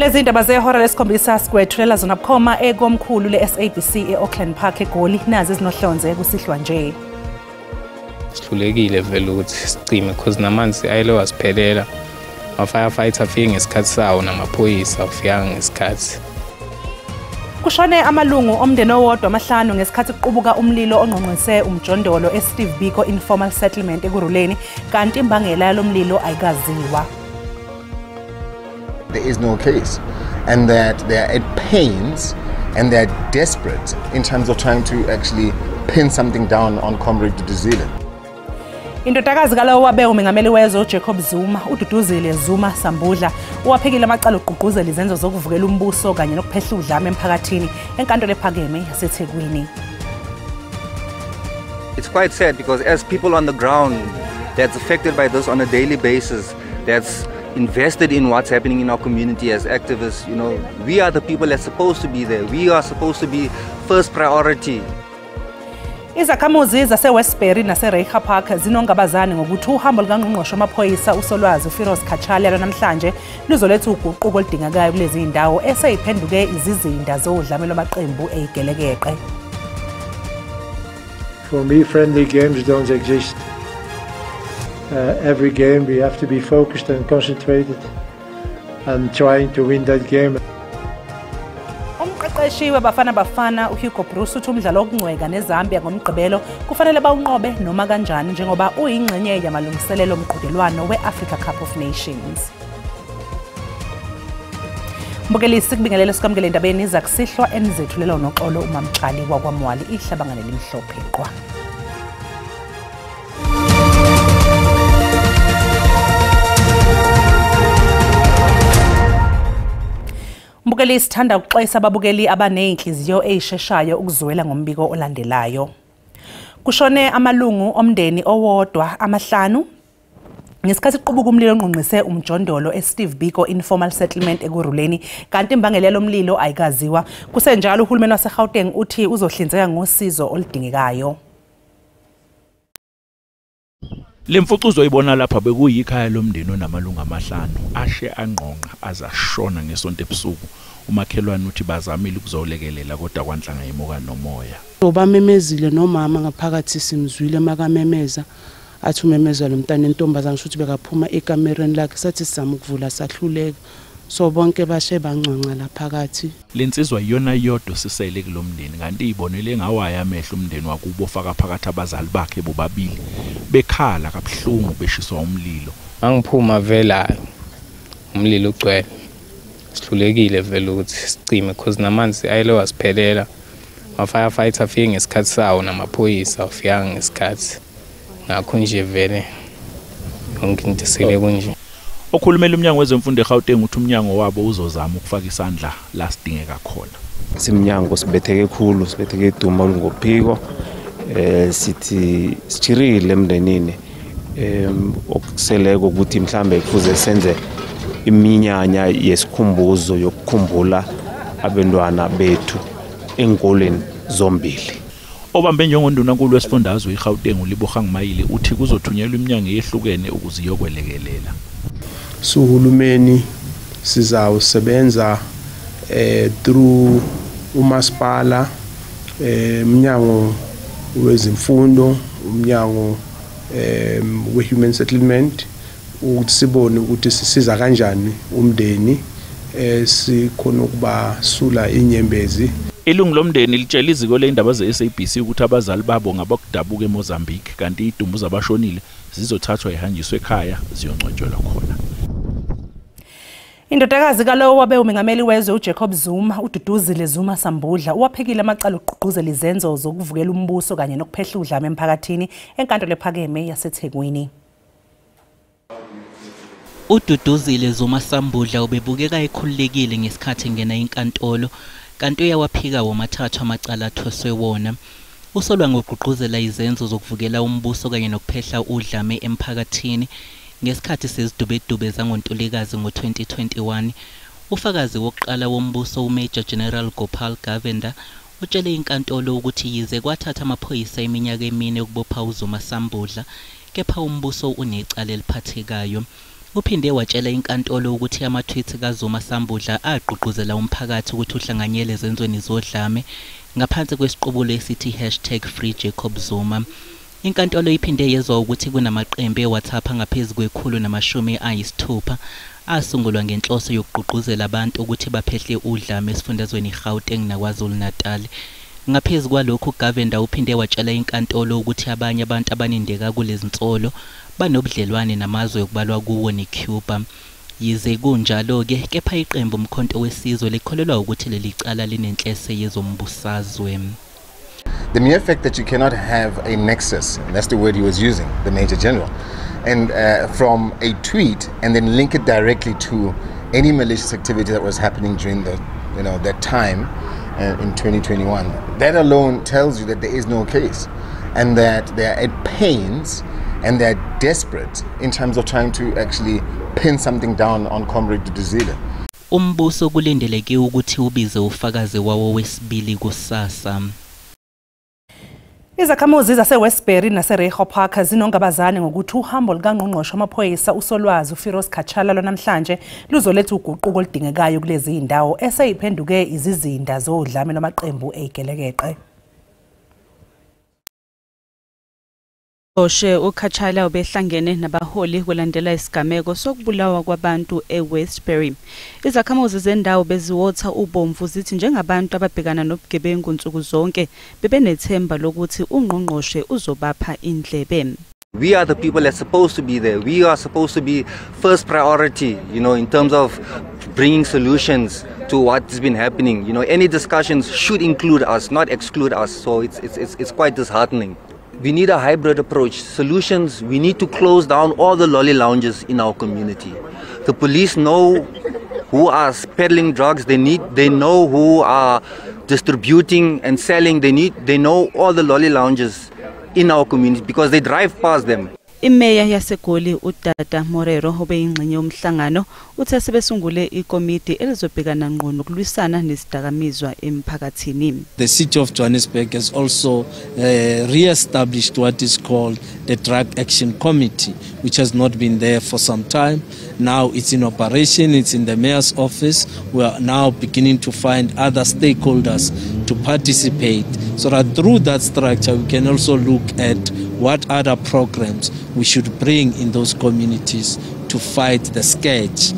Lezi indaba zehora lesikhombisa sikwethulela zona bukhoma ekomkhulu le-SABC e-Auckland Park eGoli, nazi ezinohlonze kusihlwa nje. Sihlulekile vele ukuthi sicime because namanzi ayelo wasiphelela. Ama-firefighter afike ngesikhathi sawo namaphoyisa afika ngesikhathi. Kushone amalungu omndeni owodwa amahlanu ngesikhathi kuqubuka umlilo ongqongqise umjondolo eSteve Biko Informal Settlement eKurhuleni, kanti imbangela yalomlilo ayikaziwa. There is no case, and that they are at pains and they are desperate in terms of trying to actually pin something down on Comrade Duduzile. Indodakazi kalowo wabe umengameli wezwe uJacob Zuma, uDuduzile Zuma Sambudla, uwaphikile amacala okugqugquzela izenzo zokuvukela umbuso kanye nokuphehla udlame emphakathini enkantolo ephakeme yaseThekwini. It's quite sad because as people on the ground that's affected by this on a daily basis, that's invested in what's happening in our community as activists, you know, we are the people that's supposed to be there. We are supposed to be first priority. Izakhamuzi zase-Westbury nase-Reiger Park zinongabazane ngokuthi uhambo lukangqongqoshe wamaphoyisa uSolwazi uFiroz Cachalia lwanamhlanje luzoletha uguquko oludingekayo kulezi zindawo eseyiphenduke izizinda zodlame lwamaqembu eyigelekeqe. For me, friendly games don't exist. Every game we have to be focused and concentrated and trying to win that game. Umqeqeshi weBafana Bafana uHugo Broos uthi umdlalo wokungcweka neZambia ngoMgqibelo kufanele bawunqobe noma kanjani njengoba uyingxenye yamalungiselelo omqhudelwano we-Africa Cup of Nations. Mbukeli, sikubingelele sikwamukele endabeni zakusihlwa enizethulela uNoxolo uMamtshali wakwaMwali, ihlabangane limhlophe qwa. Mbukeli, sithanda ukuxwayisa ababukeli abaney'nhliziyo ey'sheshayo ukuzwela ngombiko olandelayo. Kushone amalungu omndeni owodwa amahlanu ngesikhathi kuqubuka umlilo ongqongqise umjondolo eSteve Biko Informal Settlement eKurhuleni, kanti imbangela yalomlilo ayikaziwa. Kusenjalo uhulumeni waseGauteng uthi uzohlinzeka ngosizo oludingekayo. Le mfucuzo oyibona lapha bekuyikhaya lomndeni onamalungu amahlanu ashe angqongqa azashona ngesonto ebusuku. Umakhelwane uthi bazamile ukuzolekelela kodwa kwanhlanga imuka nomoya. Ubamemezile nomama ngaphakathi, simzwile makamemeza athi umemeza lo mntana entombazana, ukuthi bekaphuma ekamereni lakhe, sathi sizama ukuvula sahluleka. So bonke bashe bangcongca laphakathi. Lensizwa iyona yodwa sisele kulomndeni, kanti ibonele ngawaya amehlo umndeni wakubo ofaka phakathi abazali bakhe bobabili bekhala kabuhlungu beshiswa umlilo. Angiphuma vela umlilo ugcwele. Sihlulekile vele ukuthi sicime because namanzi ayelo wasiphelela. Ama-firefighter afike ngesikhathi sawo namaphoyisa afika ngesikhathi. Ngakho nje vele yonke into sele kunje. Okhulumela umnyango wezemfundo eGauteng uthi umnyango wabo uzozama ukufaka isandla la sidingeka khona. Simnyango sibetheke khulu, sibetheke iduma ngophiko. Sithi sichirile emndenini. Okuseleko ukuthi mhlambe kufuze senze iminyanya yesikhumbuzo yokukhumbula abantwana bethu enkoleni zombili. Obambe njengondunankulu wesifundazwe iGauteng uLebogang Maile uthi kuzothunyelwa iminyango eyehlukene ukuze iyokwelekelela. Suhulumeni sizawusebenza through umasipala, umnyango wezemfundo, umnyango we-human settlement, ukuthi sibone ukuthi sisiza kanjani umndeni, sikhona ukubasula inyembezi. Ilungu lomndeni litshela iziko lezindaba ze-SABC ukuthi abazali babo ngabakudabuka eMozambique, kanti idumbu zabashonile zizothathwa ihanjiswe ekhaya ziyongcwetshelwa khona. Indodakazi kalowo wabe umengameli wezwe uJacob Zuma, uDuduzile Zuma Sambudla, uwaphikile amacala okugqugquzela izenzo zokuvukela umbuso kanye nokuphehla udlame emphakathini enkantolo ephakeme yaseThekwini. uDuduzile Zuma Sambudla ubebukeka ekhululekile ngesikhathi engena inkantolo, kanti uyawaphika womathathu amacala athweswe wona. Usolwa ngokugqugquzela izenzo zokuvukela umbuso kanye nokuphehla udlame emphakathini ngesikhathi sezidubedube zangoNtulikazi ngo-2021. Ufakazi wokuqala wombuso uMajor General Gopal Govender utshele inkantolo ukuthi yize kwathatha amaphoyisa iminyaka emine ukubopha uZuma Sambudla, kepha umbuso unecala eliphathekayo. Uphinde watshela inkantolo ukuthi ama-tweets kaZuma Sambudla agqugquzela umphakathi ukuthi uhlanganyele ezenzweni zodlame ngaphansi kwesiqubulo esithi #FreeJacobZuma. Inkantolo iphinde yezwa ukuthi kunamaqembu e-WhatsApp angaphezu kwe-160 asungulwa ngenhloso yokugqugquzela abantu ukuthi baphehle udlame esifundazweni iGauteng naKwaZulu-Natal. Ngaphezu kwalokhu, uGovender uphinde watshela inkantolo ukuthi abanye abantu abanindeka kulezi nsolo banobudlelwane namazwe okubalwa kuwo neCuba. Yize kunjalo-ke, kepha iqembu Umkhonto weSizwe likholelwa ukuthi leli cala linenhlese yezombusazwe. The mere fact that you cannot have a nexus, and that's the word he was using, the Major General, and from a tweet and then link it directly to any malicious activity that was happening during the, you know, that time in 2021, that alone tells you that there is no case, and that they are at pains and they are desperate in terms of trying to actually pin something down on Comrade Duduzile. Umbuso kulindeleke ukuthi ubize ufakazi wawo wesibili kusasa. Izakhamuzi zaseWestbury naseReiger Park zinongabazane ngokuthi uhambo lukaNgqongqoshe wamaphoyisa uSolwazi uFiroz Cachalia lwanamhlanje luzoletha uguquko oludingekayo kulezi zindawo eseyiphenduke izizinda zodlame lwamaqembu eyigelekeqe. Oshe uCachalia ubehlangene nabaholi kulandela isigameko sokubulawa kwabantu eWestbury. Izakhamuzi zendawo beziwotha ubomvu zithi njengabantu ababhekana nobugebengu nsuku zonke bebenethemba lokuthi ungqongqoshe uzobapha indlebe. We are the people that's supposed to be there. We are supposed to be first priority, you know, in terms of bringing solutions to what's been happening. You know, any discussions should include us, not exclude us. So it's quite disheartening. We need a hybrid approach. Solutions, we need to close down all the lolly lounges in our community. The police know who are peddling drugs. They know who are distributing and selling. They know all the lolly lounges in our community because they drive past them. Imeya yaseGoli uDada Morero obeyingxenye yomhlangano uthe sebesungule ikomiti elizobhekana ngqo nokulwisana nezidakamizwa emphakathini. The city of Johannesburg has also re-established what is called the Drug Action Committee, which has not been there for some time. Now it's in operation, it's in the mayor's office. We are now beginning to find other stakeholders to participate so that through that structure we can also look at what other programs we should bring in those communities to fight the scourge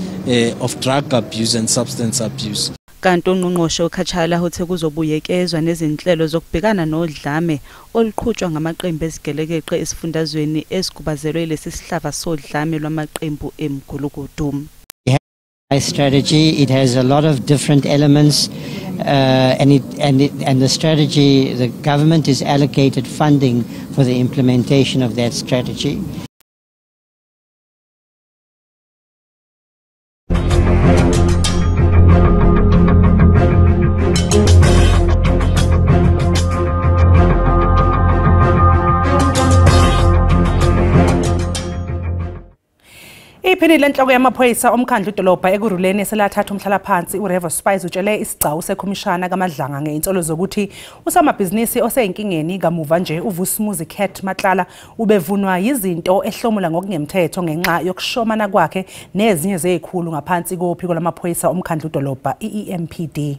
of drug abuse and substance abuse. Kanti ungqongqoshe uCachalia uthe kuzobuyekezwa nezinhlelo zokubhekana nodlame oluqhutshwa ngamaqembu ezigelekeqe esifundazweni esigubazelwe lesi sihlava sodlame lwamaqembu emgulukudu. Strategy, it has a lot of different elements, and the strategy, the government is allocated funding for the implementation of that strategy. Iphini lenhloko yamaphoyisa omkhandlu dolobha Ekurhuleni eselathatha umhlalaphansi uRevo Spies utshele isigcawu sekhomishana kaMadlanga ngeinsolo zokuthi usamabhizinisi oseyinkingeni kamuva nje uVusimuzi Cat Matlala ubevunwa yizinto ehlomula ngokungemthetho ngenxa yokushomana kwakhe nezinye zezikhulu ngaphansi kophiko lwamaphoyisa omkhandlu dolobha iEMPD.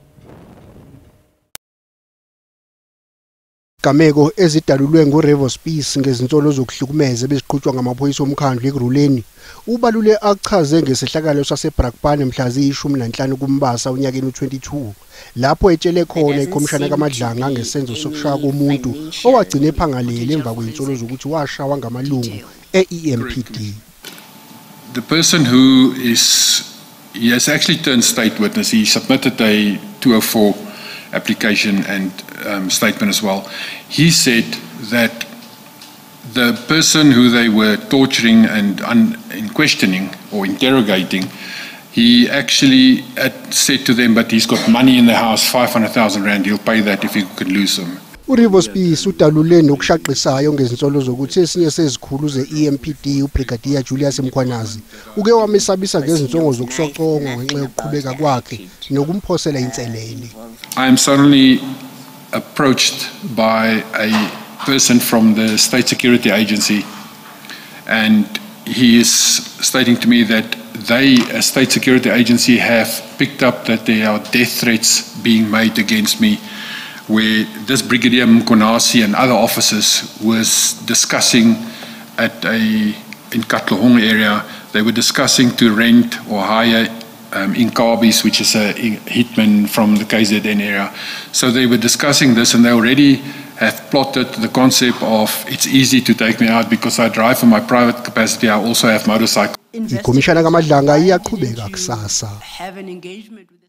Izigameko ezidalulwe nguRevo Spies ngezinsolo zokuhlukumeza beziqhutshwa ngamaphoyisa omkhandlu Ekurhuleni ubalule achaze ngesehlakalo saseBrakpan mhla ziyi-15 kuMbasa unyakeni u-22 lapho etshele khona ikhomishana kaMadlanga ngesenzo sokushaya komuntu owagcina ephangalele emva kwezinsolo zokuthi washawa ngamalungu e-EMPD. The person who is, he has actually turned state witness. He submitted a 204 application and statement as well. He said that the person who they were torturing and questioning or interrogating, he actually said to them, but he's got money in the house, 500,000 rand, he'll pay that if he could lose them. uRevo Spies udalule nokushaqisayo ngezinsolo zokuthi esinye sezikhulu ze-EMPD uBrigadier Julius Mkhwanazi uke wamesabisa ngezinsongo zokusocongwa ngenxa yokuqhubeka kwakhe nokumphosela inselele. I am suddenly approached by a person from the State Security Agency, and He is stating to me that they, as state security agency, have picked up that there are death threats being made against me, where this Brigadier Mkhwanazi and other officers was discussing in Katlehong area, they were discussing to rent or hire Inkabis, which is a hitman from the KZN area. So they were discussing this, and they already have plotted the concept of it's easy to take me out because I drive for my private capacity, I also have motorcycle. Ikhomishana kaMadlanga iyaqhubeka kusasa. Have an engagement with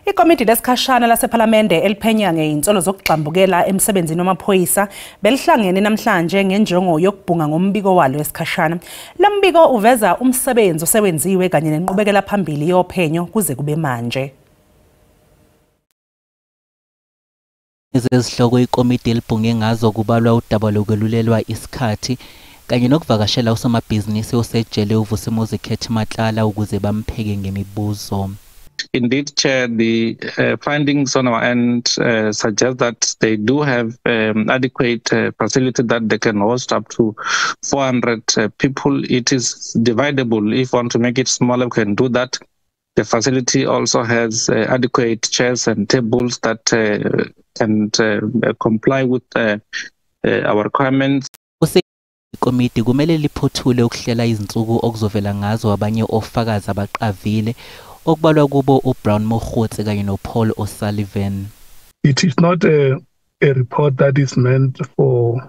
Ikomiti lesikhashana lasephalamende eliphenya ngeinsolo zokugxambukela emsebenzini wamaphoyisa belihlangene namhlanje ngenjongo yokubhunga ngombiko walo wesikhashana. Lo mbiko uveza umsebenzi osewenziwe kanye nenqubekela phambili yophenyo kuze kube manje. Izihloko ikomiti elibhunge ngazo kubalwa udaba lokwelulelwa isikhathi kanye nokuvakashela usomabhizinisi osejele uVusimuzi Cat Matlala ukuze bampheke ngemibuzo. Indeed, Chair, the findings on our end suggest that they do have adequate facility that they can host up to 400 people. It is dividable. If you want to make it smaller, we can do that. The facility also has adequate chairs and tables that can comply with our requirements. Ikomiti kumele liphothule ukuhlela izinsuku okuzovela ngazo abanye ofakazi abaqavile okubalwa kubo uBrown Mogotsi kanye noPaul O'Sullivan. It is not a report that is meant for,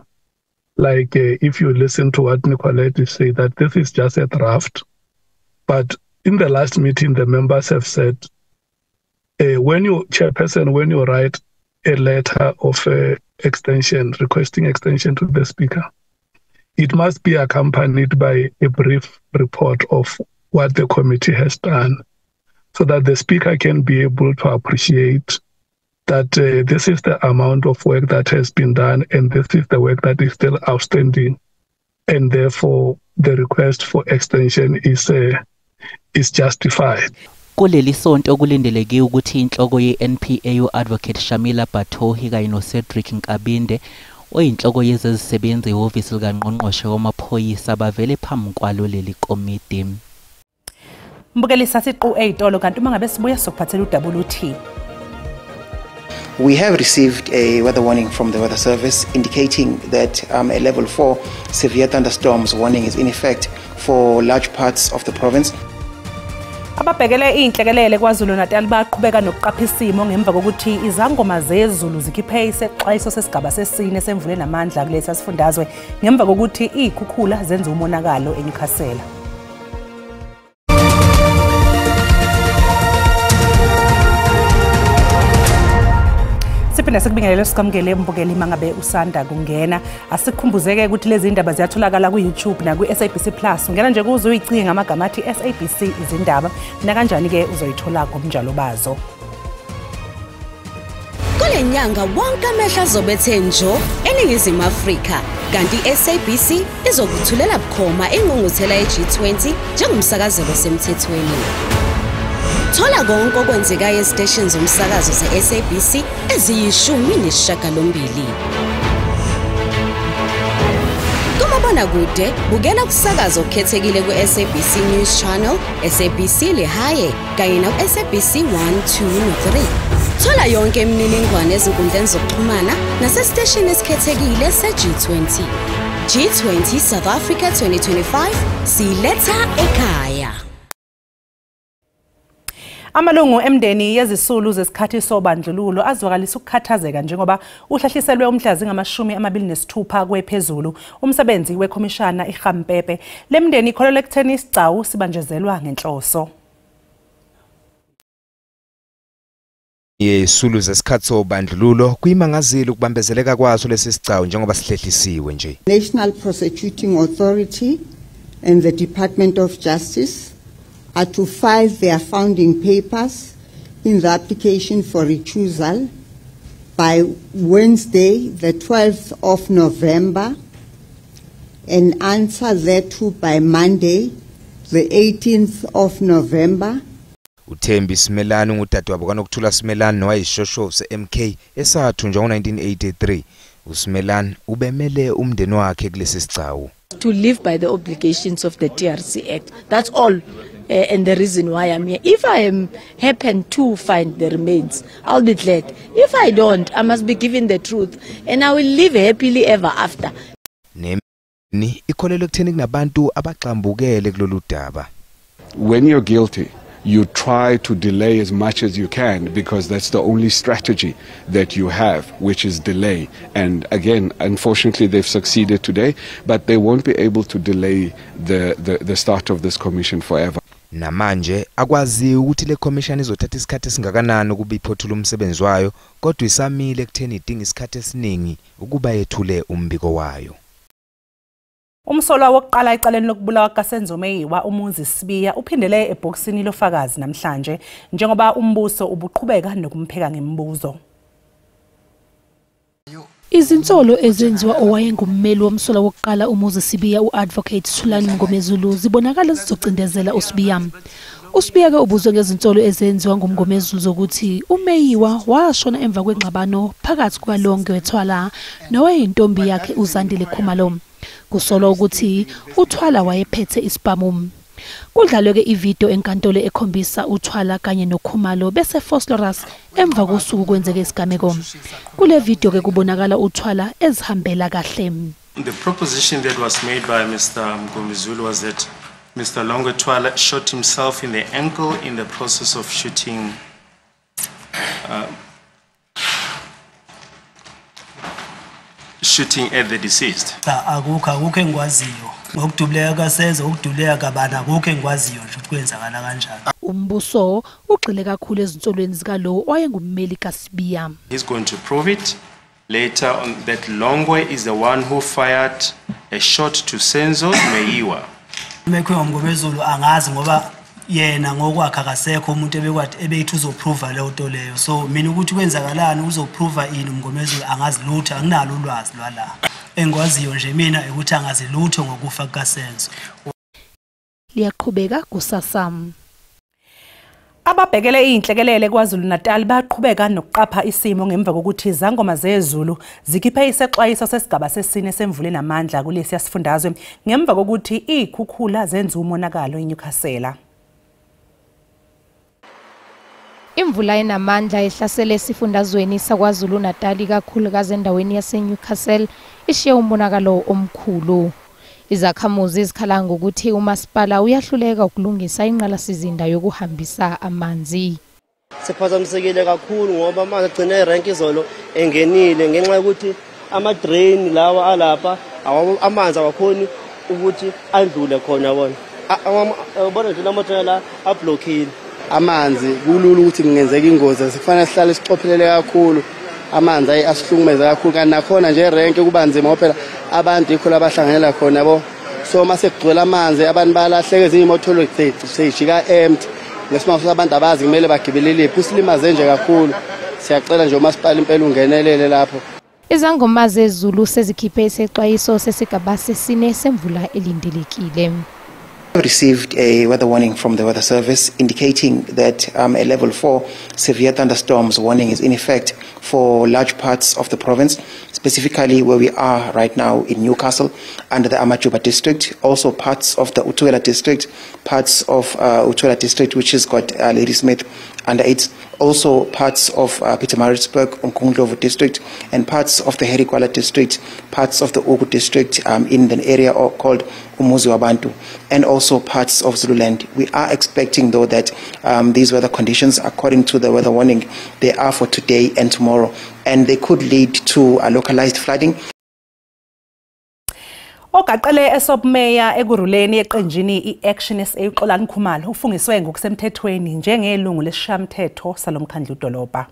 like, if you listen to what Nicolette say, that this is just a draft. But in the last meeting, the members have said, when you, chairperson, when you write a letter of extension, requesting extension to the speaker, it must be accompanied by a brief report of what the committee has done, so that the speaker can be able to appreciate that this is the amount of work that has been done and this is the work that is still outstanding, and therefore the request for extension is justified. Kuleli sonto kulindeleke ukuthi inhloko ye-NPA u-Advocate Shamila Batohi kanye no-Cedric Nkabinde oyinhloko yezezisebenzi ehhovisi likangqongqoshe wamaphoyisa bavele phambi kwalo leli komiti. Mbukeli sasiqu eyitolo kanti uma ngabe sibuya sokuphathela uWT. We have received a weather warning from the Weather Service indicating that a level 4 severe thunderstorms warning is in effect for large parts of the province. Ababhekele inhlekelele KwaZulu Natal baqhubeka nokuqapha isimo ngemva kokuthi izangoma zezulu zikhiphe isexwayiso sesigaba sesine semvula enamandla kulesi sifundazwe ngemva kokuthi izikhukhula zenze umonakalo eNewcastle. Siphinde sikubingelele sikamukele mbukeli mangabe usanda kungena. Asikhumbuzeke ukuthi lezi indaba ziyatholakala ku YouTube na ku SABC Plus. Ungena nje kuzo uyicinge ngamagama athi SABC izindaba. Na kanjani ke uzoyithola ngomnjalo bazo. Kule nyanga wonke amehlo azobethe njo eNingizimu Afrika, kanti SABC izokuthulela bukhoma ingqungquthela ye-G20 njengomsakazelo semthethweni. Thola konke okwenzekayo eziteshini zomsakazo ze-SABC eziyi-18. Kumabonakude, bukela ukusakaza okukhethekile ku-SABC News Channel, SABC Lehae kanye naku-SABC 1, 2 no-3. Thola yonke imininingwane ezinkundleni zokuxhumana nasesiteshini esikhethekile se-G20. G20 South Africa 2025 siletha ekhaya. Amalungu emndeni yezisulu zesikhathi sobandlululo azwakalisa ukukhathazeka njengoba uhlahliselwe umhla zingama-26 kwephezulu umsebenzi wekhomishana iKhampepe. Lemndeni ikholelwa ekutheni isigcawu sibanjezelwa ngenhloso. Yesulu zesikhathi sobandlululo kuyimangazile ukubambezeleka kwaso lesi sigcawu njengoba sihlehlisiwe nje. National Prosecuting Authority and the Department of Justice are to file their founding papers in the application for recusal by Wednesday, the 12th of November, and answer thereto by Monday, the 18th of November. uThembi Simelane ungudadewabo kaNokuthula Simelane nowayisishoshovu se-MK esathunjwa ngo-1983. uSimelane ubemele umndeni wakhe kulesi sigcawu. To live by the obligations of the TRC Act. That's all. And the reason why I'm here. If I am happen to find the remains, I'll be glad. If I don't, I must be given the truth, and I will live happily ever after. Ni ikholelwa ekutheni kunabantu abagxambukele kulolu daba. When you're guilty, you try to delay as much as you can, because that's the only strategy that you have, which is delay. And again, unfortunately, they've succeeded today, but they won't be able to delay the start of this commission forever. Namanje akwaziwa ukuthi le commission izothatha isikhathi esingakanani ukuba iphothule umsebenzi wayo, kodwa isamile ekutheni idinga isikhathi esiningi ukuba yethule umbiko wayo. Umsolwa wokuqala ecaleni lokubulawa kaSenzo Meyiwa uMuzi Sibiya uphindele ebhokisini lofakazi namhlanje njengoba umbuso ubuqhubeka nokumpheka ngemibuzo. Izinsolo ezenziwa owayengummeli womsolwa wokuqala uMuzi Sibiya u-Advocate Thulani Mngomezulu zibonakala zizocindezela uSibiya. uSibiya-ke ubuzwe ngezinsolo ezenziwa nguMngomezulu zokuthi uMeyiwa washona emva kwengxabano phakathi kukaLongwe Twala nowayeyintombi yakhe uZandile Khumalo. Kusolwa ukuthi uThwala wayephethe isibhamu. Kudlalwe-ke ividiyo enkantolo ekhombisa uThwala kanye noKhumalo bese Vosloorus emva kosuku kwenzeke isigameko. Kule vidiyo-ke kubonakala uThwala ezihambela kahle. The proposition that was made by Mr. Mngomezulu was that Mr. Longwe Twala shot himself in the ankle in the process of shooting shooting at the deceased. Cha, akukho engikwaziyo ngokudubuleka kaSenzo, ukudubuleka kabani, akukho engikwaziyo nje ukuthi kwenzakala kanjani. Umbuso ugxile kakhulu ezinsolweni zikalowo owayengummeli kaSibiya. He's going to prove it later on that Longwe is the one who fired a shot to Senzo Meyiwa. Mekho Mngomezulu angazi ngoba yena ngokwakhe akasekho umuntu ebekwathi ebeyithi uzoprova leyo nto leyo. So mina ukuthi kwenzakalani, uzoprova ini uMngomezulu, angazi lutho, anginalo ulwazi lwala. Engikwaziyo nje mina ukuthi angazi lutho ngokufa kukaSenzo. Liyaqhubeka kusasa. Ababhekele iy'nhlekelele KwaZulu-Natal baqhubeka nokuqapha isimo ngemva kokuthi izangoma zezulu zikhiphe isexwayiso sesigaba sesine semvula enamandla kulesiya sifundazwe ngemva kokuthi iy'khukhula zenza umonakalo eNewcastle. Imvula enamandla ehlasele esifundazweni saKwaZulu-Natal ikakhulukazi endaweni yaseNewcastle ishiye umonakalo omkhulu. Izakhamuzi zikhala ngokuthi umasipala uyahluleka ukulungisa ingqalasizinda yokuhambisa amanzi. Siphazamisekile kakhulu ngoba amanzi agcine erenki izolo engenile ngenxa yokuthi ama-drain lawa alapha amanzi awakhoni ukuthi adlule khona yabona. Ubona nje lama-drain la ablockile. Amanzi kulula ukuthi kungenzeka ingozi, sikufanele sihlale sicophelele kakhulu. Amanzi ayi asihlukumeza kakhulu, kanti nakhona nje erenki kuba nzima ngoba phela abantu yikho labahlanganela khona yabo. So mase kugcwele amanzi abantu bayalahleka, ezinye imoto seyijika empty. Ngesimanga sokuthi abantu abazi kumele bagibelele, kusilimaze nje kakhulu. Siyacela nje umasipala impela ungenelele lapho. Izangoma zezulu sezikhiphe isexwayiso sesigaba sesine semvula elindelekile. Received a weather warning from the Weather Service indicating that a level 4 severe thunderstorms warning is in effect for large parts of the province, specifically where we are right now in Newcastle under the Amajuba district, also parts of the Uthukela district, parts of Uthukela district which has got Ladysmith under it, also parts of Pietermaritzburg, Umgungundlovu district, and parts of the Harry Gwala district, parts of the Ugu district in the area called Umuzi Wabantu, and also parts of Zululand. We are expecting, though, that these weather conditions, according to the weather warning, they are for today and tomorrow, and they could lead to localized flooding. Ogaqele esobumeya ekuruleni eqenjini i-Action SA uXolani Khumalo ufungiswe ngokusemthethweni njengelungu lesishayamthetho salomkhandlu dolobha.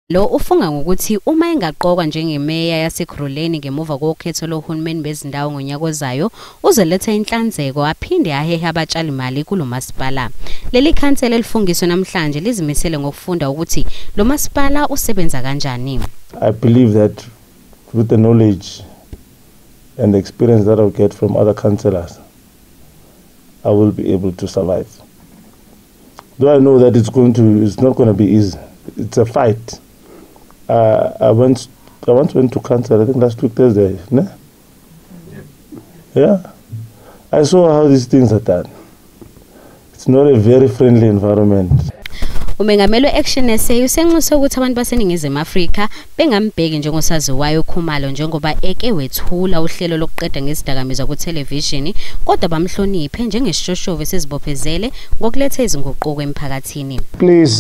Lo ufunga ngokuthi uma engaqokwa njengemeya yaseKurhuleni ngemuva kokhetho lohulumeni bezindawo ngonyaka ozayo uzoletha inhlanzeko aphinde ahehe abatshalimali kulo masipala. Leli khansela elifungiswe namhlanje lizimisele ngokufunda ukuthi lo masipala usebenza kanjani. I believe that with the knowledge and the experience that I'll get from other councillors, I will be able to survive. Though I know that it's not going to be easy. It's a fight. I once went to council, I think last week Thursday, ne? Yeah. I saw how these things are done. It's not a very friendly environment. Umengameli we-Action SA usenxuse ukuthi abantu baseNingizimu Afrika bengambheki njengosaziwayo uKhumalo njengoba eke wethula uhlelo lokuqeda ngezidakamizwa kuthelevishini, kodwa bamhloniphe njengesishoshovu esizibophezele ngokuletha izinguquko emphakathini. Please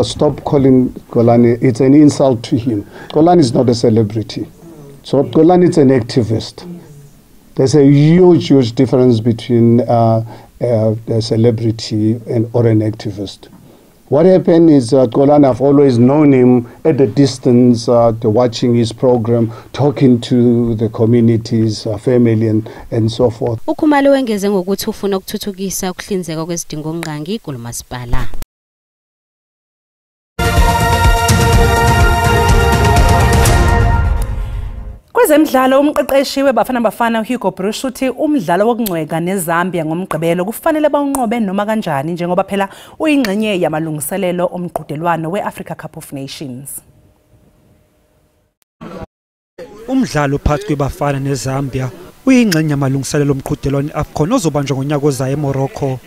stop calling Xolani. It's an insult to him. Xolani is not a celebrity. So Xolani is an activist. There's a huge, huge difference between a celebrity or an activist. What happened is Xolani, I've always known him at a distance, watching his program, talking to the communities, family and so forth. UKhumalo wengeze ngokuthi ufuna ukuthuthukisa ukuhlinzeka kwezidingongqangi kulomasipala. Kwezemidlalo, umqeqeshi weBafana Bafana uHugo Broos uthi umdlalo wokungcweka neZambia ngoMgqibelo kufanele bawunqobe noma kanjani, njengoba phela uyingxenye yamalungiselelo omqhudelwano we-Africa Cup of Nations. Umdlalo phakathi kweBafana neZambia uyingxenye yamalungiselelo omqhudelwano i-AFCON ozobanjwa ngonyaka ozayo eMorocco.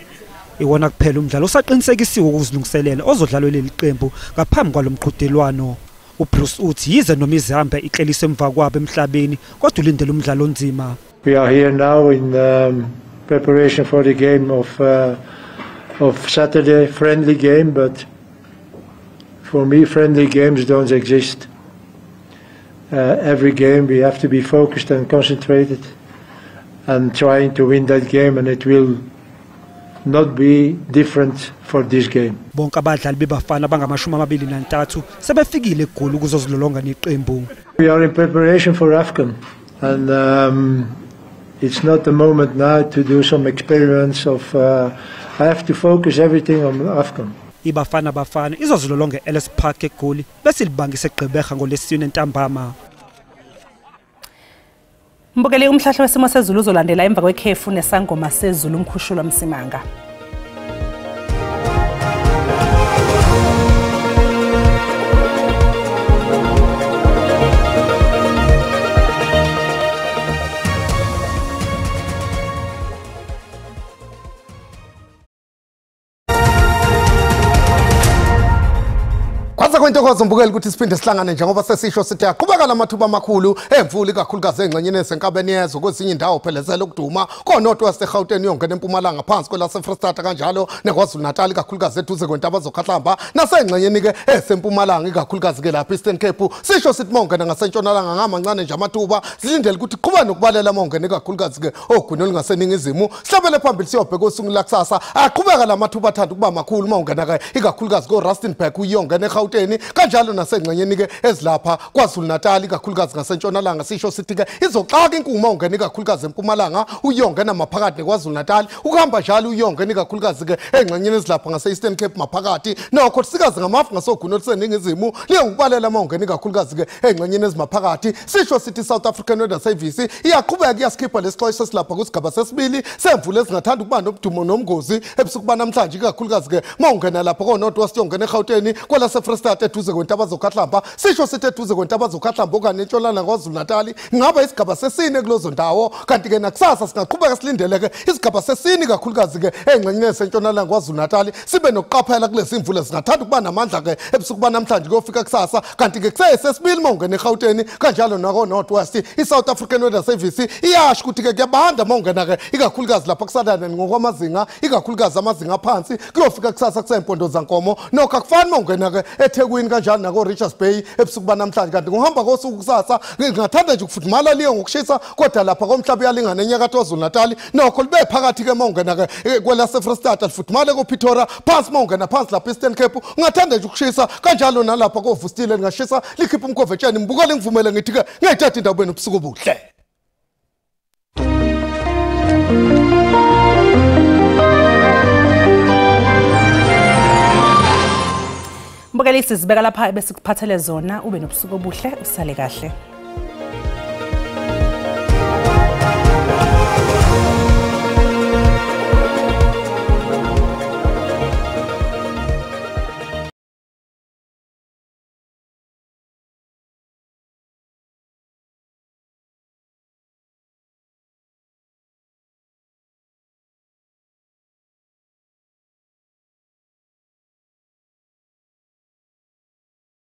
Iwona kuphela umdlalo osaqinisekisiwe ukuzilungiselela ozodlalwa leli qembu ngaphambi kwalomqhudelwano. uBroos uthi yize noma iZambia ikleliswe emva kwabo emhlabeni, kodwa ulindele umdlalo onzima. We are here now in preparation for the game of Saturday, friendly game, but for me friendly games don't exist. Every game we have to be focused and concentrated and trying to win that game, and it will not be different for this game. Bonke abadlali beBafana abangama-23 sebefikile eGoli ukuzozilolonga neqembu. We are in preparation for AFCON, and it's not the moment now to do some experiments of I have to focus everything on AFCON. IBafana Bafana izozilolonga e-Ellis Park eGoli bese libangise eGqeberha ngoLwesine ntambama. Mbukeli, umhlahlo wesimo sezulu uzolandela emva kwekhefu nesangoma sezulu uMkhushulwa Msimanga. Kwentokozo mbukeli ukuthi siphinde sihlangane njengoba sesisho sithi aqhubeka lamathuba amakhulu emvula ikakhulukazi engxenyeni esenkabeni yezwe kwezinye indawo phelezela ukuduma konoto waseGauteng yongena eMpumalanga phansi kwelaseFreyistata kanjalo neKwaZulu Natal ikakhulukazi eduze kwentaba zokhahlamba nasengxenyeni ke esempumalanga ikakhulukazi ke lapha Eastern Cape. Sisho sithi mawungena ngasentshonalanga ngamancane nje amathuba silindele ukuthi qhubeka nokubalela mawungena ikakhulukazi ke ogwini olungaseningizimu. Sihlabele phambili siyobheka osuku lakusasa, aqhubeka lamathuba athanda ukuba makhulu mawungena ke ikakhulukazi ko Rustenburg uyongena eGauteng kanjalo nasengxenyeni ke ezilapha KwaZulu Natal ikakhulukazi ngasentshonalanga. Sisho sithi ke izoxaka inkuma ungena ikakhulukazi eMpumalanga uyongena maphakathi neKwaZulu Natal ukuhamba njalo uyongena ikakhulukazi ke engxenyeni ezilapha ngase Eastern Cape maphakathi. Nokho sikazi ngamafu ngasogwini oluseningizimu liyokubalela mawungena ikakhulukazi ke engxenyeni ezimaphakathi. Sisho sithi South African Weather Service iyaqhubeka iyasikhipha lesixwayiso esilapha kusigaba sesibili semvula ezingathanda ukuba nobudumo nomgozi ebusuku banamhlanje ikakhulukazi ke mawungena lapha koNorth West yongena eGauteng kwelaseFreyistata eduze kwentaba zokhahlamba. Sisho sithi eduze kwentaba zokhahlamba okanye entshonalanga KwaZulu Natal ngaba isigaba sesine kulozo ndawo, kanti ke nakusasa singaqhubeka silindeleke isigaba sesine kakhulukazi ke engxenyeni esentshonalanga KwaZulu Natal sibe nokuqaphela kulezi imvula zingathanda ukuba namandla ke ebusuku banamhlanje kuyofika kusasa, kanti ke kusesesibili mawungena eGauteng kanjalo nako North West. I-South African Weather Service iyasho ukuthi ke kuyabanda mawungena ke ikakhulukazi lapha kusalana ngokwamazinga ikakhulukazi amazinga aphansi kuyofika kusasa kusempondo zankomo. Nokho akufani mawungena ke eThekwini kanjalo nako Richards Bay ebusuku banamhlanje, kanti ngohamba kosuku kusasa ngingathanda nje ukufudumala liyo ngokushisa kodwa lapha komhlaba uyalingana enyakatho KwaZulu Natal. Nokho libe phakathi ke mawungena ke kwelaseFreyistata lifudumale koPretoria phansi mawungena phansi lapha Eastern Cape ungathanda nje ukushisa kanjalo nalapha koVustile lingashisa likhipha umkhovetsheni. Mbukele ngivumele ngithi ke ngiyayithatha indaba yenu ubusuku obuhle. Mbukeli, sizibeka lapha bese kuphathele zona. Ube nobusuku obuhle, usale kahle.